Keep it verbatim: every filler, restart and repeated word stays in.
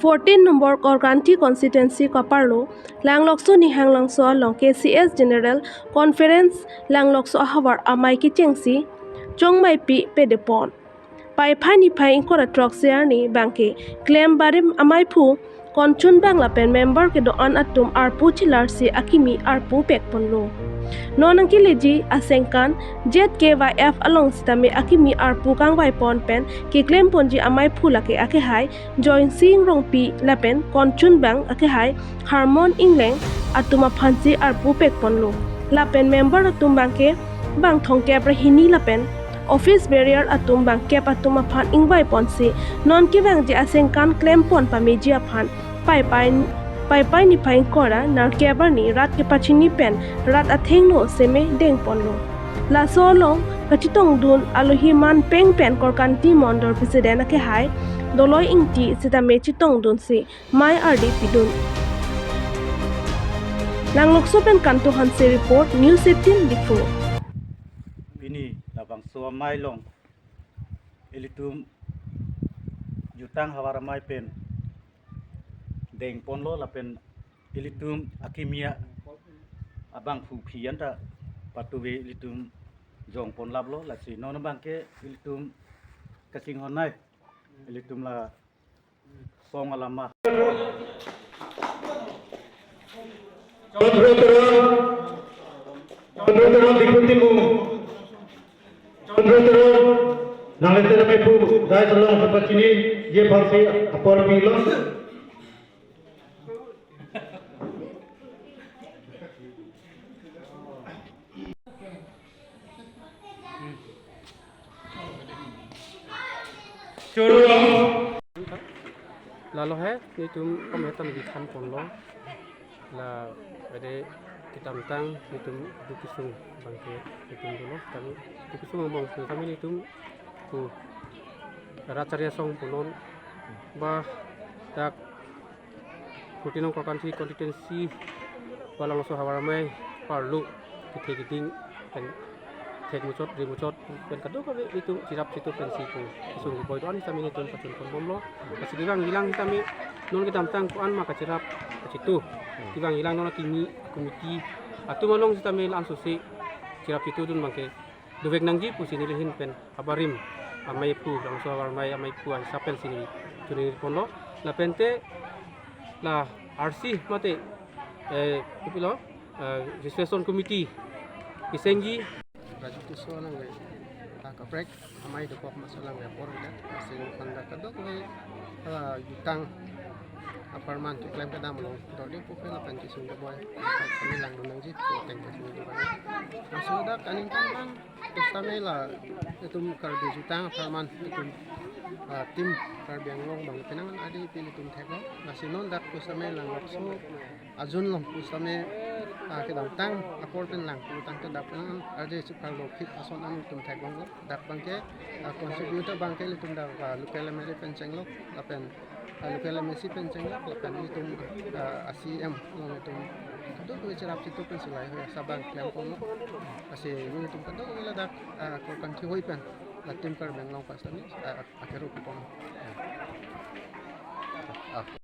Fourteen number Korkanthi constituency kaparlo Langlokso Nihanglangso along K C S General Conference Langlokso ahavar amei kechengsi chongmaipi pedepon. Paiphai niphai ingkoi ra throk arni bangke klem barim ameiphu konchunbang lapen member kedo-an atum arpu chelarsi akimi arpu pekponlo. Non nangkeleji asengkan Z K Y F along sitame akimi arpu kangvaipon pen keklemponji ameiphu lake akehai Joysing Rongpi lapen konchunbang akehai Harmon Engleng atum aphansi arpu pekponlo. Lapen member atum bangke bang thomkep ra hini lapen office bearer atum bangkep atum aphan ingvaiponsi non kevangji asengkan klempon pameji aphan paipai paipai niphai ingkoi ra nerkep arni rat kepachini pen rat athengno seme dengponlo. Laso along kachetongdun alohi manpeng pen Korkanthi Mondol President akehai Doloi Ingti sitame chetongdunsi mei ardi pidun. Langlokso pen Kanto Hanse report, News eighteen Diphu. Pini labangso amei along ilitum jutang havar amei pen dengponlo lapen ilitum akimi abangphu phi anta patuve ilitum jongponlaplo, lasi non bangke ilitum kasinghonnei ilitum la song alama. Chandra Teron, Chandra Teron Diphu Timung, Chandra Teron, nanglete ameiphu dais along kepachini, je pharsi apor pilo. Choro. Lalo he, netum kami than di thanponlo. La, ade kedamtang netum dukisung bangke netum dolo, kami dukisung bangke kami netum ku Racharya Song punon ba dak fourteen nong Korkanthi constituency Langlokso havar amei parlo kethe keding pen thek muchot ri muchot pen kadokave itum cherap chitu pensi pu isung boi do-an sitame netum pachunponbomlo. Lasi kevang ilang sitame non kedamtang ko-an ma kacherap chitu. Kevang ilang non akimi committee atum along sitame la-an sosi cherap chitudun bangke dovek nangji pusi neli ahin pen abarim ameiphu, Langlokso havar amei ameiphu ahisap pensi neli chuningriponlo. Lapente la R C mate, eh, kopilo, eh, Registration Committee kesengji. Raju Tisso alangli, ah, kaprek amei dokok maso alangli apor kita. Sing panda kadokave, ah, jutang apharman keklem kedam along dodi pukhe lapen kesung doboi. Kami langdun nangji pu ateng kesung doboi. Laso dak aningkan bang sitame la itum Karbi jutang apharman itum, ah, Team Karbi Anglong bang penang adi pin itum theklo. Lasi non dak sitame Langlokso ajun along sitame, ah, kedamtang apor pen lang jutang ta dak penang adi chipar lo phit ason an itum thekbomlo. Dak bangke, ah, contributor bangke ilitum dak, ah, local M L A pen chenglo lapen ah, local M A C pen chenglo lapen itum, ah, C E M along itum kadokave cherap chitu pensi lahei asap abang klemponlo. Lasi itum kadokave ladak, ah, Korkanthi hoi pen la Team Karbi Anglong pas tani, ah, akeru kupon.